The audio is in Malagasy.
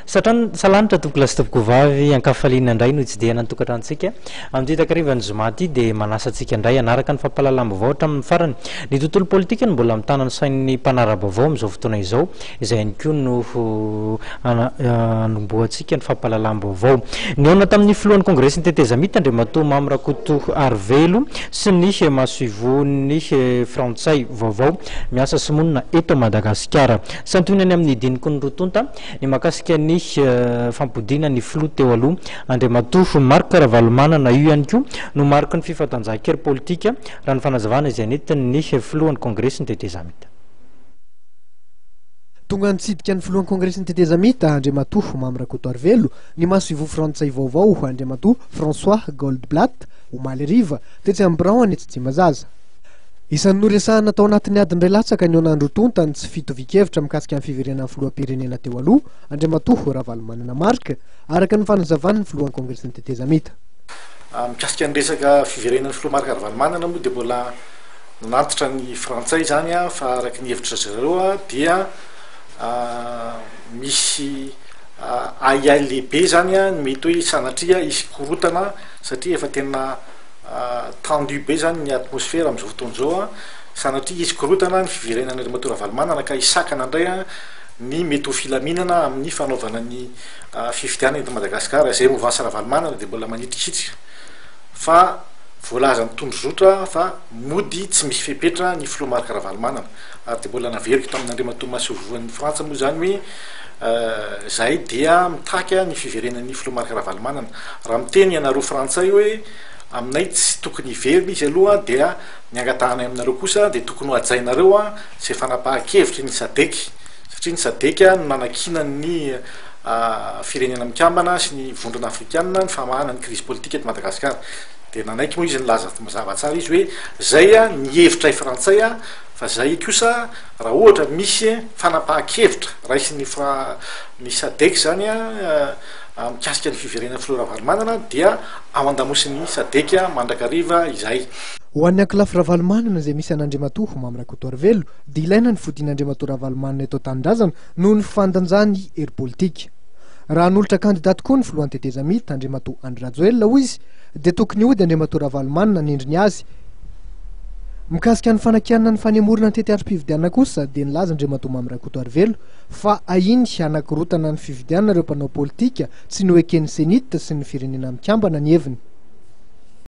Satran Salanitra tompokolahy sy tompokovavy, ankafaliana indray no hitsidihana ny tokantranontsika. Amin'ity takarivan'ny zoma ity dia manasa antsika indray hanaraka ny fampahalalam-baovao hatramin'ny farany. Ny tontolo politika no mbola mitana ny sain'ny mpanara-baovao amin'izao fotoana izao, izay ihany koa no hanombohantsika ny fampahalalam-baovao. Nihaona tamin'ny filohan'ny Kongresin'ny tetezamita, Andriamatoa Mamy Rakotoarivelo sy ny masoivohon'ny frantsay vaovao miasa sy monina eto Madagasikara. Santionany amin'ny diniky ny roa tonta ny mahakasika ny fampodiana ny filoha teo aloha Andriamatoa Marc Ravalomanana. Io ihany koa no mariky ny fifantanjahan-kery politika raha ny fanazavana izay nentin'ny filohan'ny Kongresin'ny tetezamita. Tonga nitsidika ny filohan'ny Kongresin'ny tetezamita, Andriamatoa Mamy Rakotoarivelo, ny masoivoho frantsay vaovao, Andriamatoa François Goldblatt, omaly hariva, tetsy amin'ny biraony etsy Tsimbazaza. Isan'ny noresahana tao anatin'ny adiny iray latsaka ny oan'andro tonta ny tsy fitovian-kevitra mikasika ny fiverenan'ny filoham-pirenena teo aloha, Andriamatoa Ravalomanana Marc, araka ny fanazavan'ny filohan'ny Kongresin'ny tetezamita. Mikasika ny resaka fiverenan'ny filoha Marc Ravalomanana moa dia mbola nanantitra ny frantsay izany fa araka ny hevitry zareo dia misy ahiahy lehibe izany ny mety hoe sanatria hisy korontana satria efa tena tendu be izany ny atmosfera amin'izao fotoana izao, sanatria hisy korontana ny fiverenan'Andriamatoa Ravalomanana ka hisakana indray ny mety ho filaminana amin'ny fanaovana ny fifidianana eto Madagasikara. Izay mouvance Ravalomanana dia mbola manitrikitrika fa voalazan'ny tondrozotra fa mody tsy misy fepetra ny filoha Marc Ravalomanana ary dia mbola naveriko tamin'Andriamatoa Masoivohon'ny Frantsa moa izany hoe izahay dia mitaky ny fiverenan'ny filoha Marc Ravalomanana. Raha miteny ianareo frantsay hoe aminay tsy tokony hiverina izy aloha dia ny angatahanay aminareo kosa dia tokony ho hajainareo izay fanapahan-kevitry ny Sadec satria ny Sadec no nanakiana ny Firenena Mikambana sy ny Vondrona Afrikana ny famahana ny krizy politika eto Madagasikara. Dia nanaiky moa izy nilaza mazava tsara izy hoe zay ny hevitray frantsay fa zay kosa raha ohatra misy fanapahan-kevitra raisin'ny ny Sadec zany mikasika ny fiverenan'ny filoha Ravalomanana dia ao an-damosin'ny Sadec mandrakariva izahay. Ho an'ny ankolafy Ravalomanana izay misy an'Andriamatoa Mamy Rakotoarivelo dia ilaina ny fodian'Andriamatoa Ravalomanana eto an-tanindrazana noho ny fandanjany hery politika. Raha hanolotra kandida tokoa ny filohan'ny tetezamita, Andriamatoa Andry Rajoelina, hoy izy, dia tokony hody Andriamatoa Ravalomanana hanendry ny azy. Mikasika ny fanakianana ny fanemorana ny tetiandrom-pifidianana kosa dia nilaza Andriamatoa Mamy Rakotoarivelo fa ahiny hanakorotana ny fifidianana ireo mpanao politika tsy noeken'ny Cenit sy ny Firenena Mikambana ny heviny.